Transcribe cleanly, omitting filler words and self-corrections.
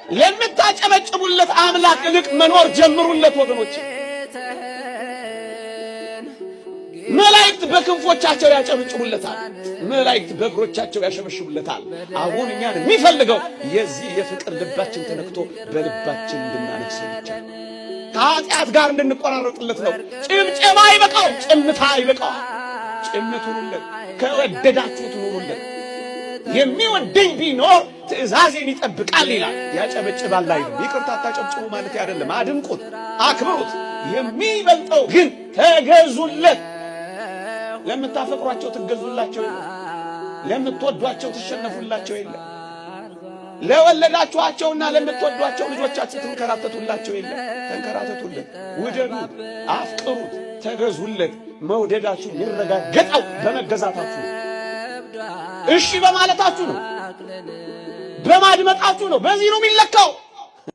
ለምታጨበጭቡለት አምላክ እልቅ መኖር ጀምሩለት ወገኖች። መላእክት በክንፎቻቸው ያጨበጭቡለታል። መላእክት በእግሮቻቸው ያሸበሽቡለታል። አሁን እኛን የሚፈልገው የዚህ የፍቅር ልባችን ተነክቶ በልባችን እንድናነግሰው ብቻ ከኃጢአት ጋር እንድንቆራረጥለት ነው። ጭብጨባ አይበቃው፣ ጭምታ አይበቃው። ጭምት ሁኑለት፣ ከወደዳችሁት ኑሩለት። የሚወደኝ ቢኖር ትእዛዜን ይጠብቃል ይላል። ያጨበጭባል አይልም። ይቅርታ አታጨብጭቡ ማለት አይደለም። አድንቁት፣ አክብሩት። የሚበልጠው ግን ተገዙለት። ለምታፈቅሯቸው ትገዙላቸው የለ፣ ለምትወዷቸው ትሸነፉላቸው የለ፣ ለወለዳችኋቸውና ለምትወዷቸው ልጆቻችሁ ትንከራተቱላቸው የለ። ተንከራተቱለት፣ ውደዱት፣ አፍቅሩት፣ ተገዙለት። መውደዳችሁ የሚረጋገጠው በመገዛታችሁ ነው። እሺ በማለታችሁ ነው። በማድመጣችሁ ነው። በዚህ ነው የሚለካው።